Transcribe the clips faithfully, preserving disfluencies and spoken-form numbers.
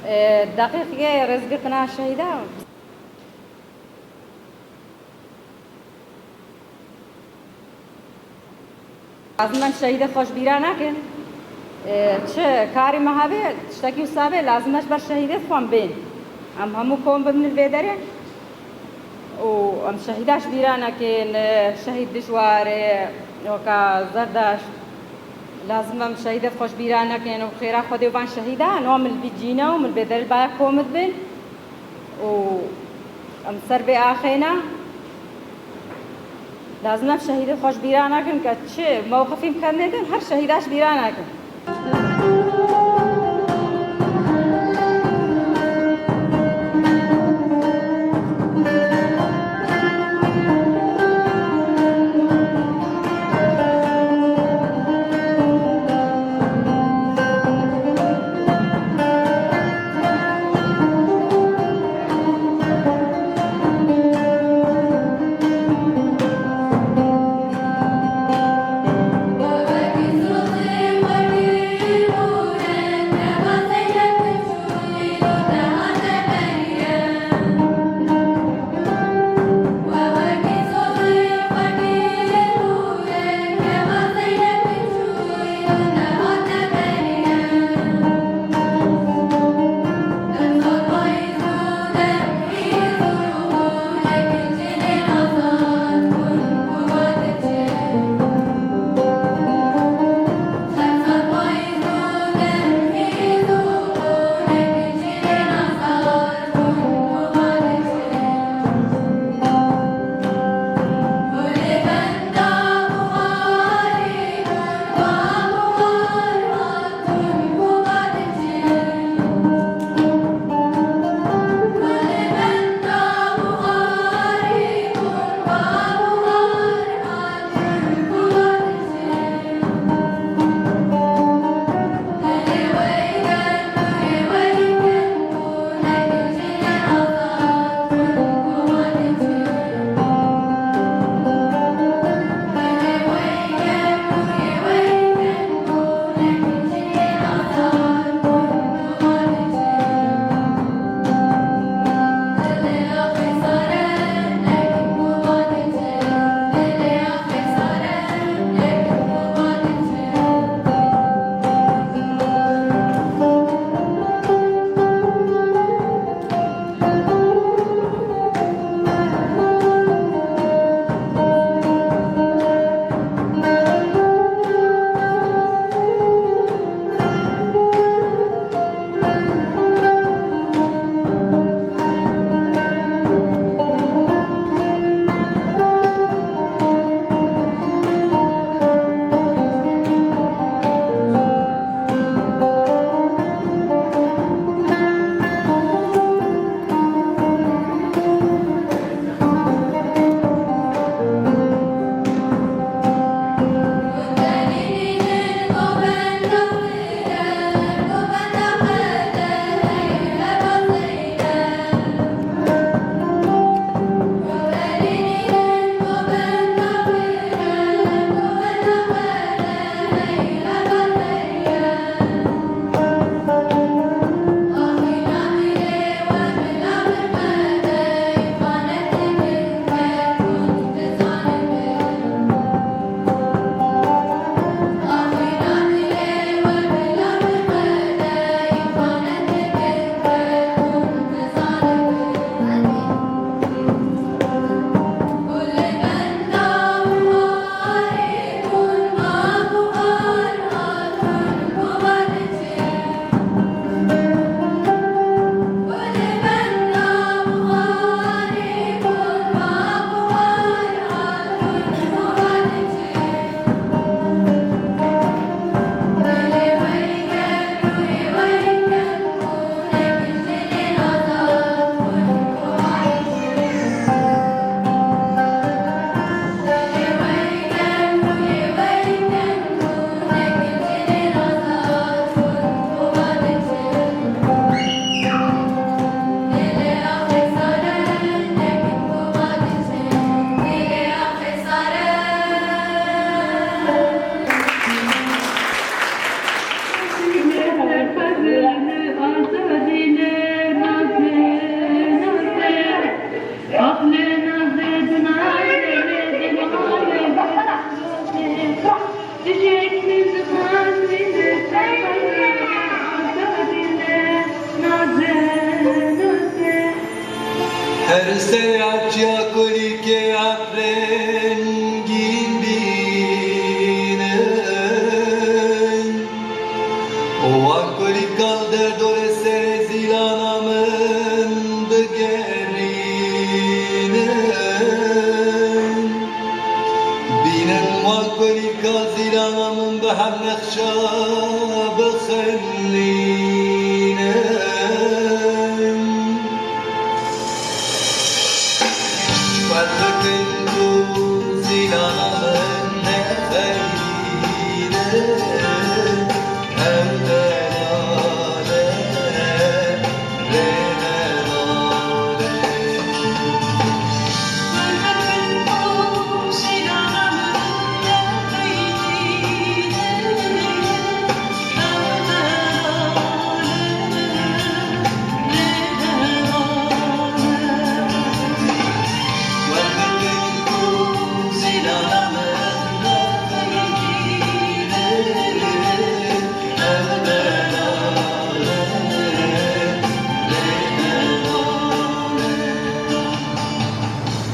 Ee, deqîqê rêzgirtina şehîda. Lazim em şehîdê xwe ji bîra nakin. Ee, çi karî me hebe, tiştekî wisa be, lazim e ji ber şehîdê xwe em bên. Em hemû kom bibin li vê derê. Û em şehîda ji bîra nekin, e, şehîd dijwar e, weka Zerdaşt. Lazim em şehîdê xwe ji bîra nekin û xêra Xwedê van şehîdan, wan min li vî cîne û min bê derê li baya kom dibin. Û em ser vê axê ne. Lazim em şehîdê xwe ji bîra nekin, ke çi mewqifî em kenê din, her şehîda ji bîra nekin. Ser serê çiya kulîlkê efrengîn bînin. Wan kulîlka li derdorê serê zîlana min bigerînin. Bînin wan kulîlka zîlana min bi hemnexşa bixelînin.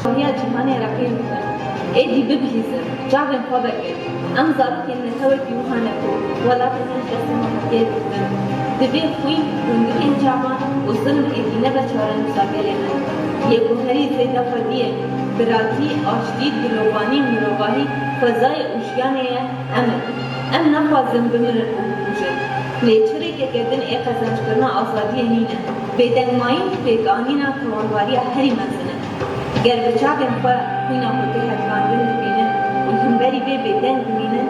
Rohiya cîhanê reqîn bikin. Êdî bibihîzin, çavên xwe vekin. Em zarokên netewekî wiha ne ku welatê me ji destê me hatiye girtin. Divê xwîn, gundikên çavan û zilm êdî nebe çarenûsa gelê me. Yekbuherî, zêdexwediyê, biratî, aştî, dilovanî, mirovahî, xwezayê û jiyanê ye. Em in. Em naxwazin bimirin û bikujin. Lê çi rêkeke din ê qezenckirina azadiyê nîne. Bêdengmayîn pêkanîna tawanbariya herî mezin e. Ger bi çavên xwe xwîna xwe tê hetikandin dibînin û li hemberî vê bêdeng dimînin,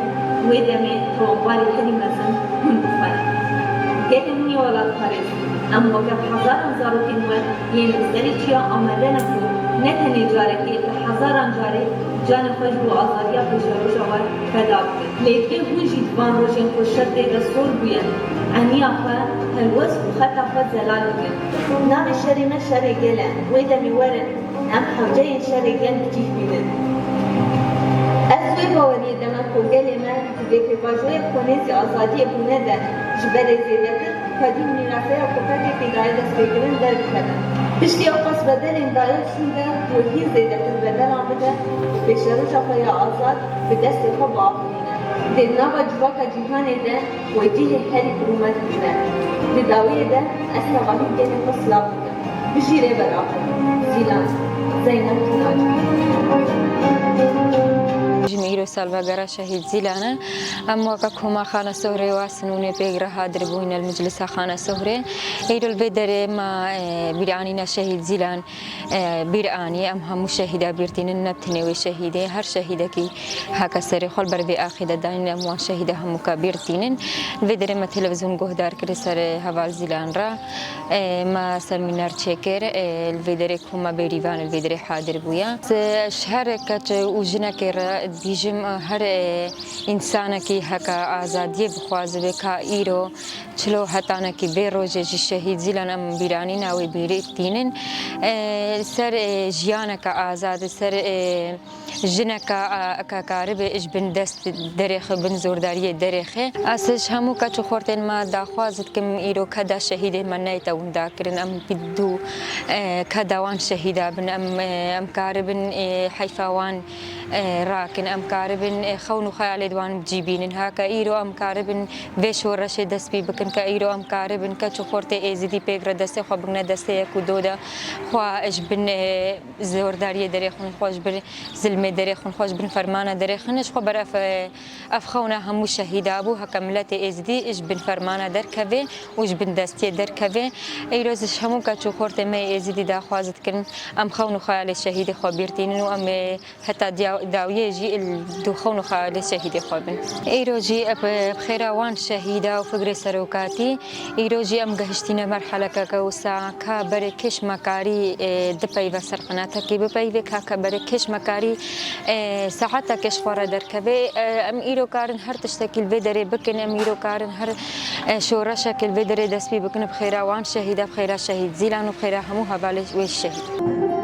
wê demê tawanbarê herî mezin hûn bi xwe ne. Gelê min yê welatparêz, em weke bi hezaran zarokên we yên li serê çiya amade ne ku ne tenê carekê, bi hezaran carê canê xwe ji bo azadiya pêşeroja we feda bikin. Lê divê hûn jî di van rojên ku şer tê de sor bûye, eniya xwe helwest û xeta xwe zelal bikin. Navê şerê me şerê gel e. Wê demê werin em hewceyên şerê gel bi cih bînin. Ez wê baweriyê de me ku gelê me di vê pêvajoyê ku nêzî azadiyê bûne de ji berê zêdetir xwedî û mîraseya ku pekê pêdayê destpêkirin derbikevin. Piştî ewqas bedelên daye çûn de wê hîn zêdetir bedelan bide û pêşeroja xwe ya azad bi destê xwe biafirîne. Di nava civaka cîhanê de wê cihê herî bi rûmet bigire. Di dawiyê de ez tevahî gelê xwe silav dikim. Bijî Rêber Apo. Zîlan. Zeynep Tinac. Ji me îro salvegera Şehîd Zîlan e. Em weke koma Xane Sohrê wasin û nê pêk re hadir bûyne li meclisa Xane Sohrê. Îro li vê derê me, e, bîranîna Şehîd Zîlan, e, bîr anî. Em hemû şehîda bîr tînin, ne tenê wê şehîdê, her şehîdekî heke serê xwe li ber vê axê de danîn, em wan şehîda hemûka bîr tînin. Li vê derê me televîzyon guhdar kir ser heval Zîlan re. E, me semîner çêkir, e, li vê derê ku me bêrîvan li vê derê hadir bûye. Ji her keç û jinekê re dibêjim, e, her, e, însanekî heke azadiyê bixwazibe ka îro çilo hetanekî vê rojê jî Şehîd Zîlan em bîranîna wê bîrî tînin. E, li ser, e, jiyaneke azad, li ser, e, jineka, a, ka karibe ji bin dest derêxe, bin zordariyê derêxe. Ez ji hemû keç û xortên me daxwaz dikim, îro keda şehîdê me neyte winda kirin. Em bi dû, e, keda wan şehîda bin. Em, e, em karibin, e, heyfa wan, e, rakin. Em karibin, e, xewn û xeyalê di wan cî bînin. Heke îro em karibin vê şoreşê dest pê bikin, ke îro em karibin keç û xortê êzidî pêk re destê xwe bigine destê yek û do de, xwe ji bin, e, zordariyê derêxin, xwe ji bin zilmê derêxin, xwe ji bin fermana derêxin. Ji xwe ber ev, ev xewna hemû şehîda bû, heke miletê êzidî ji bin fermana derkeve û ji bin destiyê derkeve. Îro ji hemû keç û xortê me yê êzidî daxwaz dikin, em xewn û xeyalê şehîdê xwe bîr tînin û em ê heta diya-, dawiyê jî li dû xewn û xeyalê şehîdê xwe bin. Îro jî bi, bi xêra wan şehîda û fikrê serokatî, îro jî em gehiştîne merhelekeke wisa ka berê kêş me karî, e, dipeyve ser qenatekî bipeyve, ka ke berê kêş me karî, e, saetekê ji xwe re derkeve. E, em îro karin her tiştekî li vê derê bikin, em îro karin her, e, şoreşekê li vê derê dest pê bikin, bi xêra wan şehîda, bi xêra Şehîd Zîlan û bi xêra hemû hevalê wê şehîd.